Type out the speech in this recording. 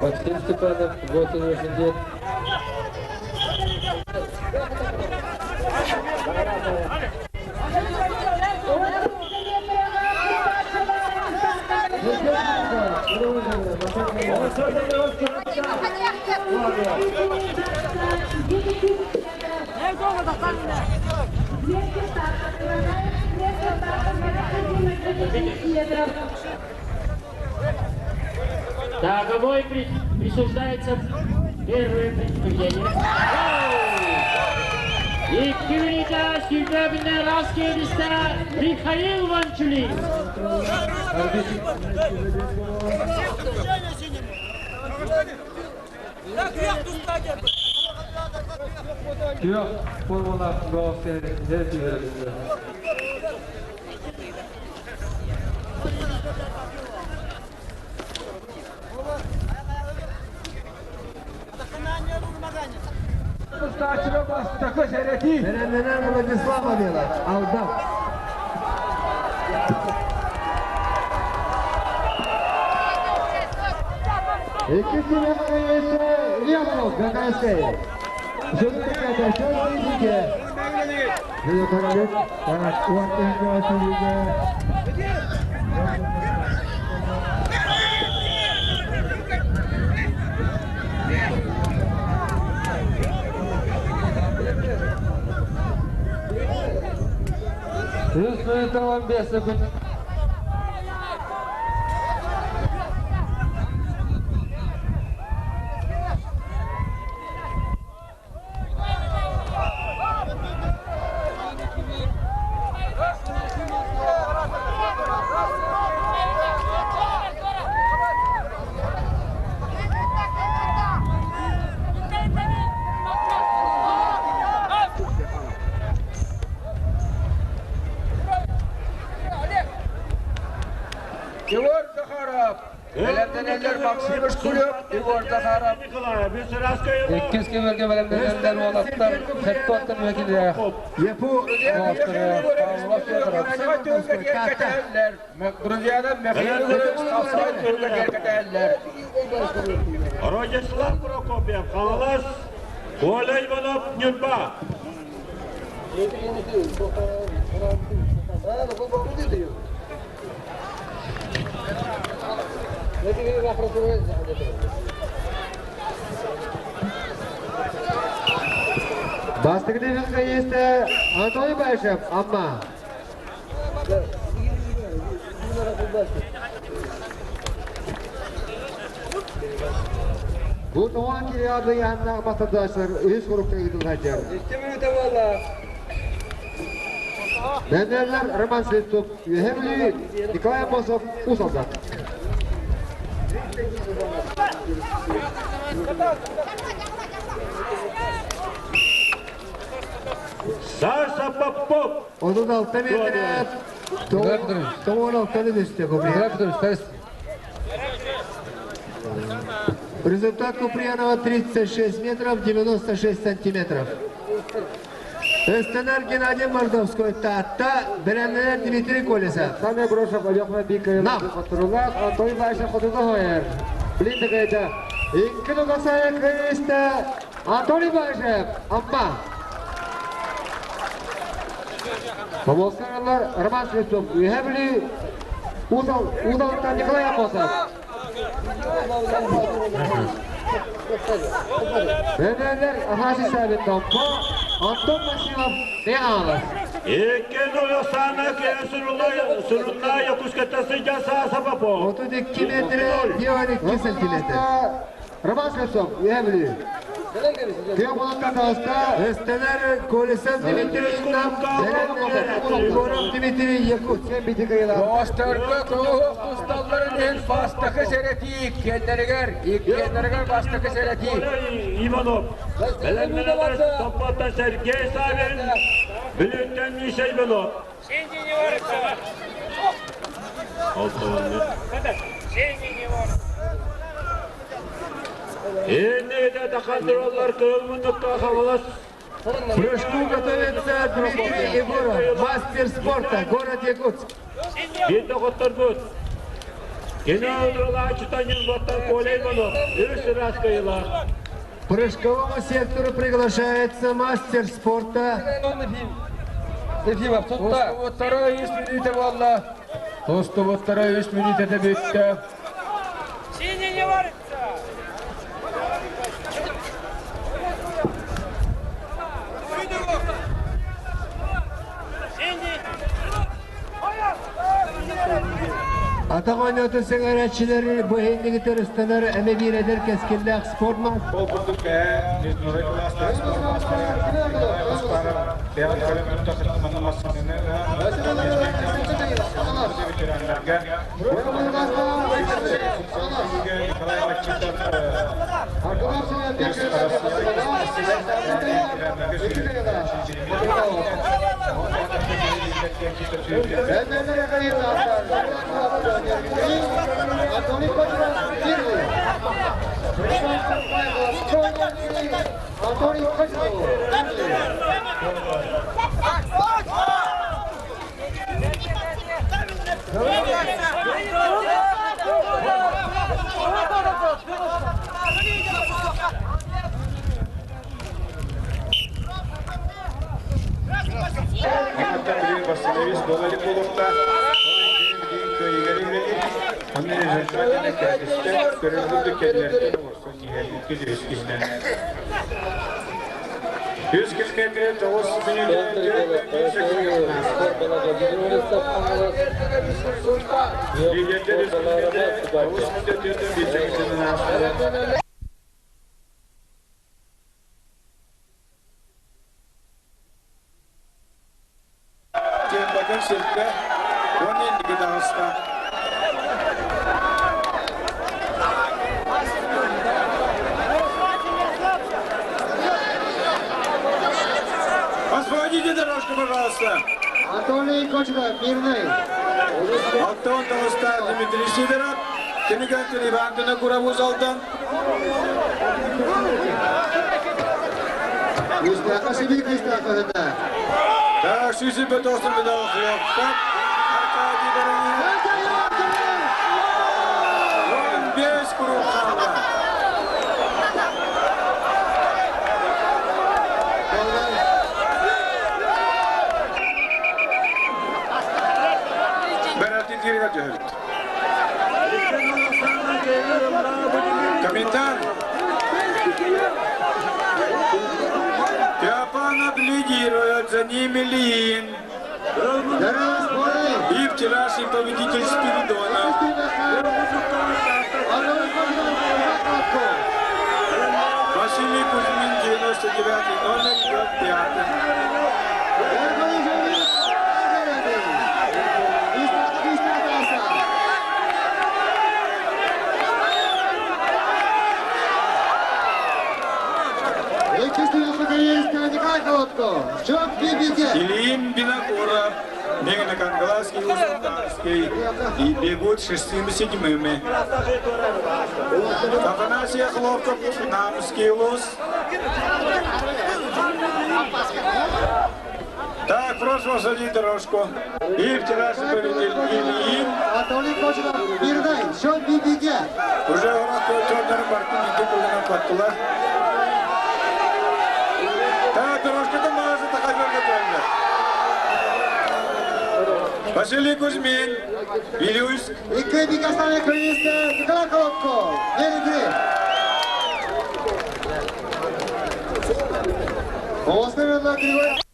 Максим Степанов, 81. Таговой присуждается первое предупреждение. И кюрита сюрпребинне раскелиста Михаил Ванчулин. Күөх формалаах бөҕөстөр түһэрэллэр. Тустааччыга бастакы сэрэтии. Бэлэмнэнэр Владислав Авелов, Алдан. Икки симэҕэ Илья Гагаевскай. Жөнүтүккэтэ Чөлбүйдүкэ. Жөнүтүккет уон тыһыынча сүүрүүгэ Үс минута 15 секунд. Егор Захаров. Бэлэмнэнэллэр Максим Шкурев, Егор Захаров. Иккис кэмэргэ бэлэмнэнэллэр уолаттар Хеттуоттан үөкилээх. Павлов Федоров. Друзьядан Михаил Егорович Хапсаҕай түһүлгэ кэтэһэллэр. Рождеслав Прокопьев, Хаҥалас, Коля Иванов, Ньурба. Бастакы есть Анатолий Баишев, Амма. Бу тоҕон кириады яһаннаах бастардаачылар үһүс курукка ыытыллар. Бэннерлер Роман Слепцов, Үөһэ Бүлүү, Николай Аммосов, Уус Алдан. Саша Попов. 36 метр, 96 түсті Николай Петрович, тест. Результат Куприянова 36 метров 96 сантиметров. Өстөнөр Геннадий Мордовской, Таатта, бэлэмнэнэр Дмитрий Колесов. Сами Грошев, Алёхма Бикаев, Хотурулаах, Анатолий Баишев хотуна хойер. Блин такайда. Икки тукасая кыйысты Анатолий Баишев, Амма. Помолскарлар Роман Слепцов, Үөһэ Бүлүү, Уус Николай Аммосов. Бэнэлэр Афанасий Савин Томпо, Антон Максимов Михайлов. Икки Нурсана Сурунна Якутската сыдьа Саша Попов. 32 метр 12 сантиметр. Роман Слепцов, Үөһэ Бүлүү. Кыа болотта таҕыста Өстөнөр Колесов Дмитрий Нам, Егоров Дмитрий Якут. Бөҕөстөргө кыһыл тусталларын иһин бастакы сэрэтии иккиэннэригэр, иккиэннэригэр бастакы сэрэтии. Иванов. Бэлэмнэнэллэр Топпоттан Сергей Савин, Бүлүүттэн Миша Иванов. К прыжку готовится Дмитрий Егоров, мастер спорта, город Якутск. Биир доҕотторбут. Кини уруолааччыта Ньурбаттан Коля Иванов үс ыраас кыайыылаах. К прыжковому сектору приглашается мастер спорта Ефимов тутта. Тустубуттара үс мүнүүтэ буолла. Тустубуттара үс мүнүүтэтэ бүттэ. Синий не варится! Синий! Атах оонньуутун сэҥээрээччилэри бу иһиннигитэр ыстанар эмэ биир эдэр кэскиллээх спорт Ол курдук бэйэ международный кылаастаах спорт маастара Николай Гаспаров бэйэҕит көрөн туттаххытына манна массыынаны ыһан ветераннарга Николай Матчитов Васильевич буола илик буолуохтаах. Кыайыгар үлэлиир. Онно результат кэрдистэ көрөргүт кэллэртэн олорсон иһэр икки үс киһинэн. Үс километр тоҕус мүнүүтэ Лидердер үс километр тоҕус мүнүүтэ түөрт секундунан аастылар. Темпатын сиргэ уонна инники таҕыста. Освободите дорожку, пожалуйста. Анатолий Кочетов, Мирный. Антон таҕыста Дмитрий Сидоров, Кини Иван Винокуров Узалдан. Үстээххэ сибиик үстээххэ өтө. Так, сүүсүбэ тоҕус хлопкап. Аркадий Воронин. 15 круг хаалла. Бәрәтин тирге түһүрт. Капитан Феофанов лидирует, за ними Ильин. И вчерашний победитель Спиридонов. Василий Кузьмин, 99 номер, идет пятым. Ильин Винокуров, Мегана-Кангаласский, Узундарский и бегут шестыми, седьмыми. Афанасий Хлопков, Намский улус. Так, прошу осадить дорожку. И вчерашний победитель Ильин. Анатолий Кочетов, Мирный, счет ББГ. Уже Черный Мартын икки кулунан куоттулар. Так, дорожка-то может, такая. Василий Кузьмин, Вилюйск. Икки Бикастане кыргызстан Николай Колобко, Нерюнгри. Осмырла Григорий.